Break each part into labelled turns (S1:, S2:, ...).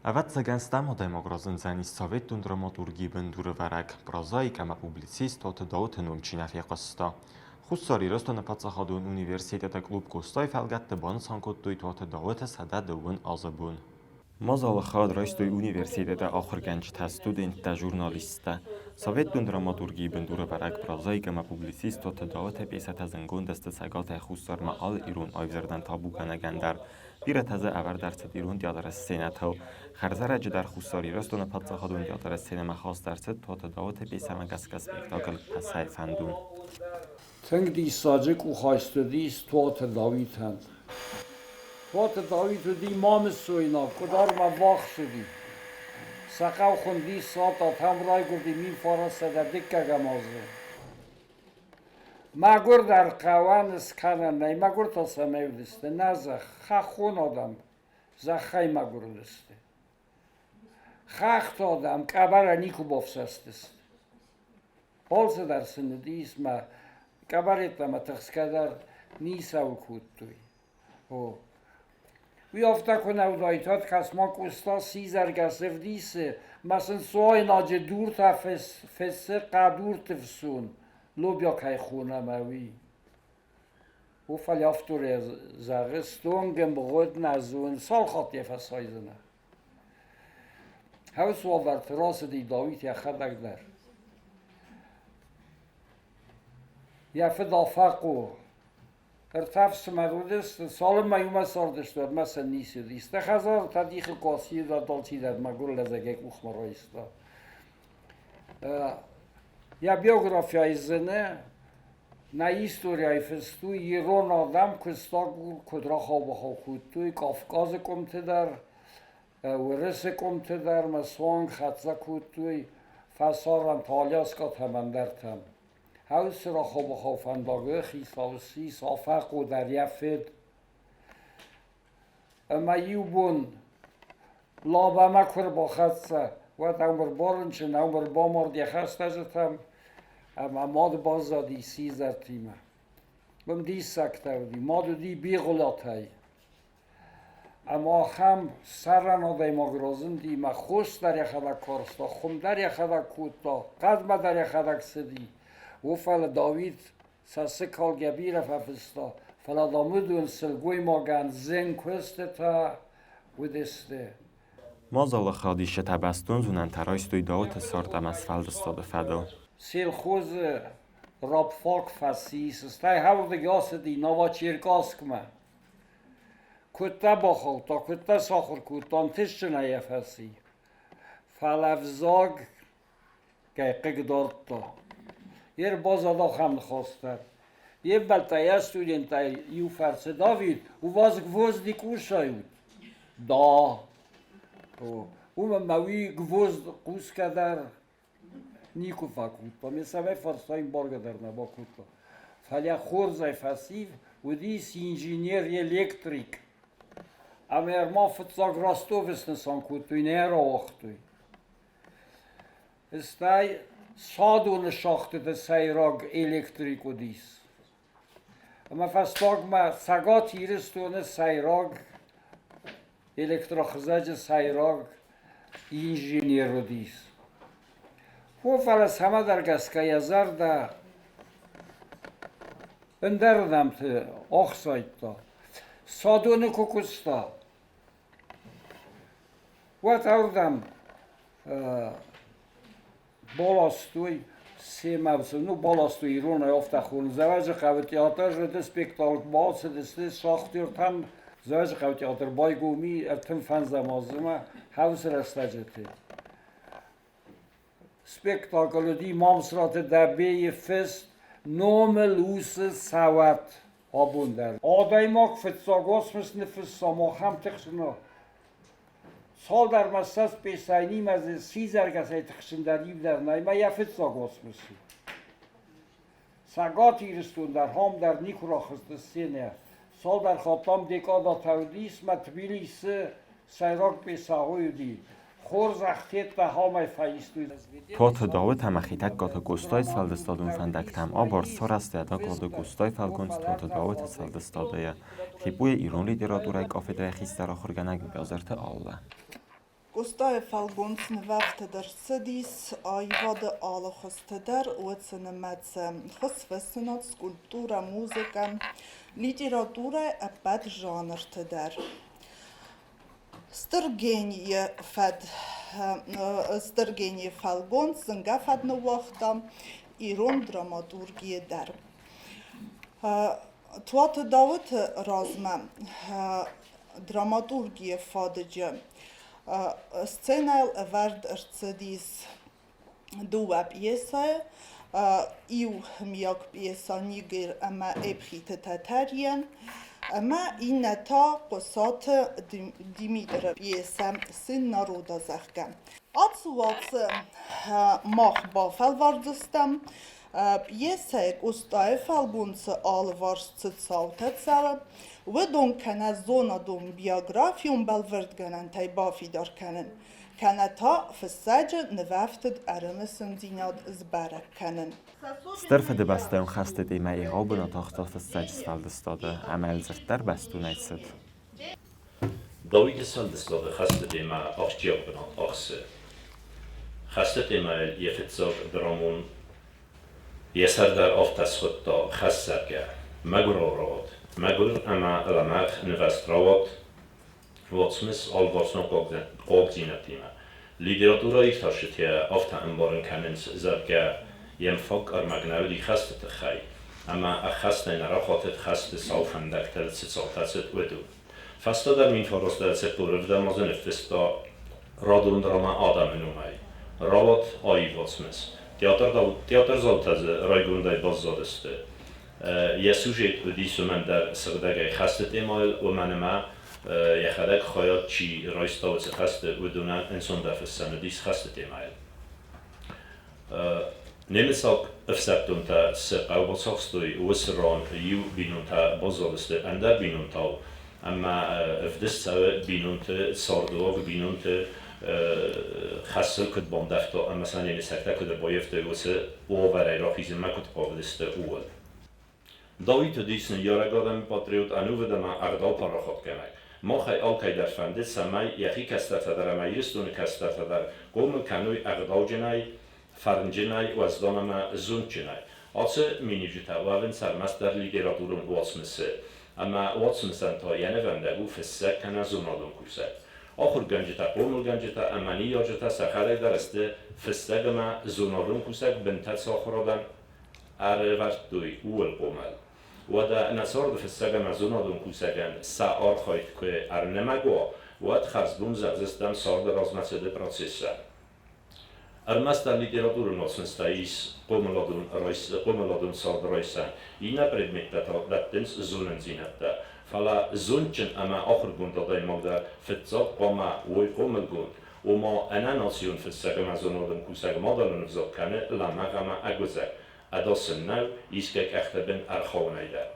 S1: Ӕвӕццӕгӕн, стӕм адӕймаг разындзӕнис советон драматургийы бындурӕвӕрӕг, прозаик ӕмӕ публицист Тоты Дауыты ном чи нӕ фехъуыста. Хуссар Ирыстоны паддзахадон университеты клуб Къостайы фӕлгӕтты банысан кодтой Туаты Дауыты 102 азы бон. Мадзалы хайад райстой университеты ахуыргӕнджытӕ, студенттӕ, журналисттӕ. Советон драматургийы бындурӕвӕрӕг, прозаик ӕмӕ публицист Тоты Дауыты пьесӕтӕ зындгонд сты Цӕгатӕй Хуссармӕ алы ирон аивдзырдӕн табугӕнӕгӕн дӕр. Бирӕтӕ дзы ӕвӕрд ӕрцыд ирон театры сценӕтыл. Хӕрзӕрӕджы дӕр Хуссар Ирыстоны паддзахадон театры сценӕмӕ хаст ӕрцыд Тоты Дауыты пьесӕмӕ гӕсгӕ спектакль Пӕсӕйы фӕндон.
S2: Тынг диссаджы къухайст уыдис Туаты Дауитӕн. Туаты Дауит уыди мамысойнаг, къуыдармӕ ввахс уыди. Сӕ хъӕу хуынди Сатат, ам райгуырди 1902 азы. Мӕгуыр дӕр хъӕуӕн скӕнӕн нӕй, мӕгуыртӕ цӕмӕй уыдысты, нӕ зӕхх, хӕххон адӕм зӕххӕй мӕгуыр уыдысты. Хӕхты адӕм къӕбӕрӕй никуы бафсӕстысты. Алцыдӕр сын уыдис мӕ къӕбӕр йеддӕмӕ тыхсгӕ дӕр ницӕуыл кодтой. О. Уый афтӕ куы нӕ уыдаид, уӕд кӕс-ма Къоста сидзӕргӕс ӕвдисы, мӕ сын цуайнаджы дуртӕ фессы хъӕдурты фсон, лобиа кӕй хонӕм, уый. О, фӕлӕ автор зӕгъы, стонг ӕмгъуыд нӕ зоны, цал хатт йӕ фӕсайдзынӕ. Хӕс уавӕрты рацыди Дауит йӕхӕдӕг дӕр. Йӕ фыд Афӕхъо ӕртӕ ӕфсымӕр уыдысты, цалынмӕ иумӕ цардысты, уӕдмӕ сын ницы уыдис. Сӕ хӕдзары та дихы куы ацыди, алчидӕр мӕгуыр лӕдзӕгӕй къухмӕ райста. Йӕ биографияйы зыны, нӕ историяйы фыст у, ирон адӕм куыстагур куыд рахау-бахау кодтой Кавказы къуымты дӕр, Уырысы къуымты дӕр ма суанг хӕццӕ кодтой фӕсарӕнты Аляскатӕм ӕндӕртӕм. Хӕусы рахау-бахау фӕндагы хицау ссис Афӕхъо дӕр йӕ фыд. Ӕмӕ иу бон Лабӕмӕ куы рбахӕццӕ, уӕд ӕм ӕрбарынчын, ӕм ӕрбамард йӕ хӕстӕджытӕм, ӕмӕ мад баззади сидзӕртимӕ. Уым диссӕгтӕ уыди. Мад уыди Бигъуылатӕй. Ӕмӕ ахӕм сӕрӕн адӕймаг разынди, мӕ хос дӕр йӕхӕдӕг карста, хуым дӕр йӕхӕдӕг кодта, хъӕдмӕ дӕр йӕхӕдӕг цыди. О, фӕлӕ Давид цӕссыгкалгӕ бирӕ фӕфыста, фӕлӕ дам уыдон сылгоймагӕн зын куыстытӕ уыдысты.
S1: Мадзалы хайадисджытӕ бӕстон зонӕнтӕ райстой Дауыты цард ӕмӕ сфӕлдыстады фӕдыл.
S2: Сельхозы рабфак фӕцис, стӕй хӕрдыг ацыди Новочеркасскмӕ. Куыдтӕ бахаудта, куыдтӕ сахуыр кодта, ӕнтыстджынӕй йӕ фӕци. Фӕлӕ ӕвзаг кӕй хъыгдардта. Йе рбазад ахӕм ныхӕстӕ. Йе мбӕлттӕ, йӕ студенттӕй иу фӕрсы Давид, у вас гвозди кушают? Да. Уымӕн ма уый гвозд хъусгӕ дӕр никуы фӕкодта. Ме цӕмӕй фарстайын баргӕ дӕр нӕ бакодта. Фӕлӕ хорзӕй фӕци, уыдис инженер-электрик. Ӕмӕ ма фыццаг Ростовы снысан кодтой, нӕ рауагътой. Стӕй Садоны шахтыты сӕйраг электрик уыдис. Ӕмӕ фӕстагмӕ Цӕгат Ирыстоны сӕйраг электрохызӕджы сӕйраг инженер уыдис. О, фӕлӕ цӕмӕдӕр гӕсгӕ йӕ зӕрдӕ ӕндӕрырдӕмты ӕхсайдта. Садоны куы куыста, уӕд ардӕм баластой семӕ, ну, баластой иронӕй афтӕ хонынц. Дзӕуӕджыхъӕуы театр зыды спектакль бацыдысты шахтертӕм. Дзӕуӕджыхъӕуы театр байгом и 35 азмӕ хӕвсы рӕстӕджыты. Спектакль уыди Мамсыраты Дӕбейы фыст Номыл усы цӕуӕт абон дӕр. Адӕймаг фыццаг уацмыс ныффысса махӕн тыхсына. Цалдӕр ма ссӕдз пьесӕйы дзы сидзӕргӕсӕй тыхсын дӕр иу дӕр нӕй, мӕ йӕ фыццаг уацмыс у. Цӕгат Ирыстон дӕр, ам дӕр никуы рахызт сценӕйӕ. Цалдӕр хатт ам декадатӕ уыдис, мӕ Тбилисы сӕйраг пьесӕ уый уыди. Хорзӕх федта, хамӕй фӕистой.
S1: Туаты Дауыт ӕмӕ Хетӕгкаты Къостайы сфӕлдыстадон фӕндӕгтӕм абарст сарӕзта доклады Къостайы фӕлгонц Туаты Дауыты сфӕлдыстадӕй, ХИПУ-йы ирон литературӕйы кафедрӕйы хистӕр ахуыргӕнӕг Бязырты Аллӕ.
S3: Къостайы фӕлгонц нывӕфтыд ӕрцыдис аивады алы хуызты дӕр, уыцы нымӕцы хуызфыссынад, скульптурӕ, музыкӕ, литературӕйы ӕппӕт жанрты дӕр. Стыр генийы фӕд, стыр генийы фӕлгонц зынгӕ фӕд ныууагъта ирон драматургийы дӕр. Туаты Дауыты размӕ драматургийы фадыджы сценӕйыл ӕвӕрд ӕрцыдис дыууӕ пьесӕйы. Иу мийаг пьесӕ Нигер ӕмӕ Епхиты Тӕтӕрийӕн ӕмӕ иннӕ та Хъуысаты Димитры пьесӕ Сын народа, зӕгъгӕ. Ацы уацы мах бафӕлвардзыстӕм Пьесӕйы Къостайы фӕлгонцы алыварс цы цаутӕ цӕуы, уыдон кӕнӕ зонадон биографион бӕлвырдгӕнӕнтӕй бафидар кӕнын, кӕнӕ та фыссӕджы нывӕфтыд ӕрымысындзинад сбӕрӕг кӕнын.
S1: Стыр Фыдыбӕстӕйон хӕсты темӕ егъау бынат ахста фыссӕджы сфӕлдыстады ӕмӕ ӕлдзырд дӕр бӕстонӕй цыд.
S4: Дауиты сфӕлдыстады хӕсты темӕ ахсджиаг бынат ахсы. Хӕсты темӕйыл йӕ фыццаг драмон йӕ сӕрдар афтӕ схуыдта хӕссӕггӕ, мӕгуырау рауад, мӕгуыр ӕмӕ лӕмӕгъ нывӕзт рауад уацмыс алыварсон хъуагдзинӕдтимӕ. Литературӕиртасджытӕ афтӕ ӕмбарын кӕнынц, зӕгъгӕ, йӕм фаг ӕрмӕг нӕ уыди хӕсты тыххӕй, ӕмӕ ӕххӕстӕй нӕ рахатыд хӕсты сау фӕндӕгтыл цы цаутӕ цыд, уыдон. Фӕстӕдӕр 1900 40-ӕм азы ныффыста радон драмӕ адӕмы номӕй. Рауад аив уацмыс. Театрдзаутӕ дзы райгондӕй баззадысты. Йӕ сюжет уыдис уымӕн дӕр сыгъдӕгӕй хӕсты темӕйыл, уымӕн ӕмӕ йӕхӕдӕг хайад чи райста уыцы хӕсты, уыдонӕн ӕнцондӕр фыссӕн уыдис хӕсты темӕйыл. Немыцаг ӕфсӕддонтӕ цы хъӕу бацахстой, уыцы ран иу бинонтӕ баззадысты ӕндӕр бинонтау, ӕмӕ ӕвдыст цӕуы бинонты цардуаг, бинонты хӕсыл куыд бандӕвта ӕмӕ сӕ немыцӕгтӕ куыд ӕрбаййӕфтой, уыцы уавӕрӕй рахизынмӕ куыд хъавыдысты, ууыл. Давид уыдис ныййарӕг адӕмы патриот, ӕнувыд ӕмӕ ӕгъдау парахатгӕнӕг. Махӕй алкӕй дӕр фӕнды, цӕмӕй йӕхи кӕстӕртӕ дӕр ӕмӕ Ирыстоны кӕстӕртӕ дӕр хъомыл кӕной ӕгъдауджынӕй, фӕрнджынӕй, уӕздан ӕмӕ зондджынӕй. Ацы миниуджытӕ уӕвынц ӕрмӕстдӕр литературон уацмысы, ӕмӕ уацмысӕн та йӕ нывӕндӕг у фыссӕг кӕнӕ зонадон кусӕг. Ахуыргӕнджытӕ, хъомылгӕнджытӕ ӕмӕ ныййарджытӕ сӕхӕдӕг дӕр сты фыссӕг ӕмӕ зонадон кусӕг бынтӕ цы ахуырадӕн ӕрӕвӕрдтой, ууыл хъомыл. Уӕдӕ нӕ царды фыссӕг ӕмӕ зонадон кусӕгӕн сӕ архайд куы ӕрнымӕг уа, уӕд хӕрзбон зӕгъдзыстӕм царды размӕцыды процессӕн. Ӕрмӕстдӕр литературон уацмыстӕ ис хъомыладон цард райсӕн, иннӕ предметтӕ та дӕттынц зонындзинӕдтӕ. Фӕлӕ зондджын ӕмӕ ахуыргонд адӕймаг дӕр фыццаг хъуамӕ уой хъомылгонд, ома ӕнӕнацион фыссӕг ӕмӕ зонадон кусӕг мадӕлон ӕвзаг кӕны лӕмӕгъ ӕмӕ ӕгуыдзӕг, ӕдас ын нӕу искӕй къӕхты бын ӕрхауынӕй дӕр.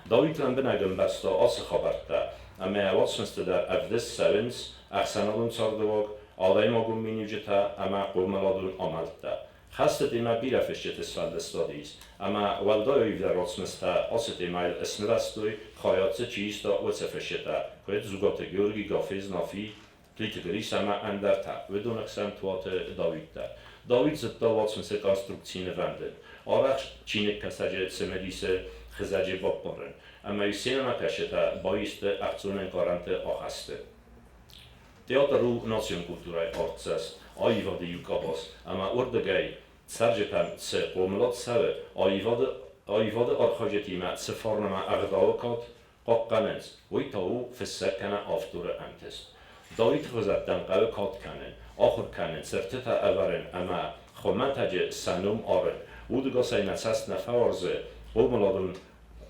S4: Давид лӕмбынӕг ӕмбӕрста ацы хабӕрттӕ, ӕмӕ йӕ уацмысты дӕр ӕвдыст цӕуынц ӕхсӕнадон цардыуаг, адӕймагон миниуджытӕ ӕмӕ хъомыладон амӕлттӕ. Хӕсты темӕ бирӕ фысджыты сфӕлдыстад ис, ӕмӕ уӕлдай аивдӕр уацмыстӕ ацы темӕйыл ӕснывӕстой, хайад дзы чи иста, уыцы фысджытӕ, куыд Дзугаты Георги, Гафез, Нафи, Плиты Грис ӕмӕ ӕндӕртӕ, уыдоны хсӕн Туаты Дауит дӕр. Дауит зыдта уацмысы конструкци нывӕндын, арӕх чиныгкӕсӕджы цымыдисы хызӕджы баппарын, ӕмӕ-иу сценӕмӕкӕсджытӕ баисты ӕхцон ӕнкъарӕнты ахӕсты. Театр у национ культурӕйы артдзӕст, аивады иу къабаз, ӕмӕ уырдыгӕй цӕрджытӕм цы хъомылад цӕуы, аивады, аивады архайджытимӕ цы фарн ӕмӕ ӕгъдауы кад хъахъхъӕнынц, уый та у фыссӕг кӕнӕ авторы ӕнтыст. Давиды хуызӕттӕн хъӕуы кад кӕнын, ахуыр кӕнын, цыртытӕ ӕвӕрын ӕмӕ хуымӕтӕджы сӕ ном арын. Удӕгасӕй нӕ цӕст нӕ фӕуарзы, хъомыладон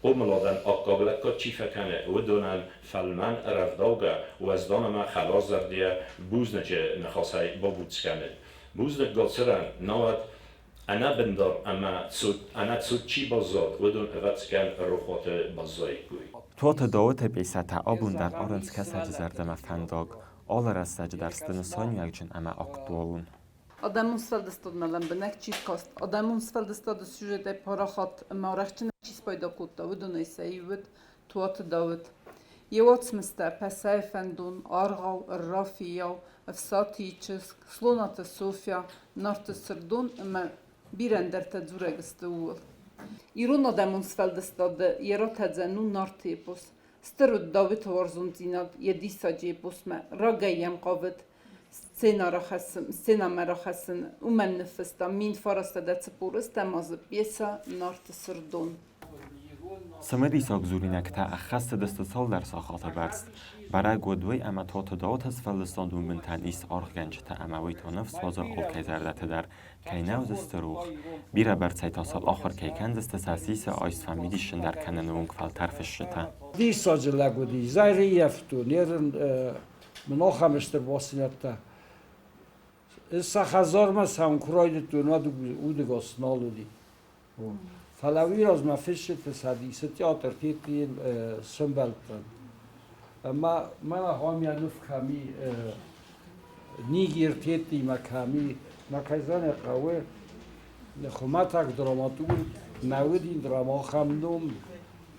S4: хъомыладӕн аккаг лӕггад чи фӕкӕны, уыдонӕн фӕлмӕн, рӕвдаугӕ, уӕздан ӕмӕ хӕларзӕрдӕйӕ бузныджы ныхасӕй бабуц кӕнын. Бузныг Гацырӕн, науӕд ӕнӕбындар ӕмӕ ӕнӕцуд чи баззад, уыдон, ӕвӕццӕгӕн, рохуаты баззаиккой.
S1: Туаты Дауыты пьесӕтӕ абон дӕр арынц кӕсӕджы зӕрдӕмӕ фӕндаг, алы рӕстӕджы дӕр сты нысаниуӕгджын ӕмӕ актуалон.
S5: Адӕмон сфӕлдыстадмӕ лӕмбынӕг чи скаст, адӕмон сфӕлдыстады сюжетӕй парахат ӕмӕ арӕхстджынӕй чи спайда кодта, уыдонӕй сӕ иу уыд Туаты Дауыт. Йӕ уацмыстӕ Пӕсӕйы фӕндон, Аргъау, Ӕрра фыййау, Ӕфсатийы чызг, Слонаты Софья, Нарты Сырдон ӕмӕ бирӕ ӕндӕртӕ дзурӕг сты ууыл. Ирон адӕмон сфӕлдыстады йӕ ратӕдзӕн у Нарты эпос. Стыр уыд Дауиты уарзондзинад йӕ диссаджы эпосмӕ, рагӕй йӕм хъавыд сценӕ рахӕссын, сценӕмӕ рахӕссын. Уымӕн ныффыста 1940 азы пьесӕ Нарты Сырдон.
S1: Цымыдисаг дзуринӕгтӕ ӕххӕссыдысты цалдӕр сахаты бӕрц. Бӕрӕг уыд уый, ӕмӕ Тоты Дауыты сфӕлдыстадон бынтӕн ис аргъгӕнджытӕ ӕмӕ уый та ныфс уадзы алкӕй зӕрдӕты дӕр, кӕй нӕ уыдзысты рох, бирӕбӕрцӕй та сыл ахуыр кӕй кӕндзысты сӕ сисы айст фӕмидисджындӕр кӕныны онг фӕлтӕр фысджытӕ.
S2: Диссаджы лӕг уыди, зӕрыййӕфтон, ерын мын ахӕм стыр бацинӕдтӕ. Сӕ хӕдзармӕ цӕуын куы райдыдтон, уӕд удыгас нал уыди. Фӕлӕ уый размӕ фысджыты цӕдисы театр Тетийыл сӕмбӕлдтӕн. Ӕмӕ мӕн ахӕм йӕ ныв кӕм и, Нигер Тетимӕ кӕм и, мӕ кӕй зӕгъын хъӕуы, хуымӕтӕг драматург нӕ уыди, драма ахӕм ном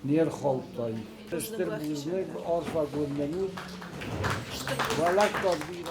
S2: не рхаудтаид. Стыр бузныг, арфӕгонд мын ут, уӕ лӕггад бирӕ.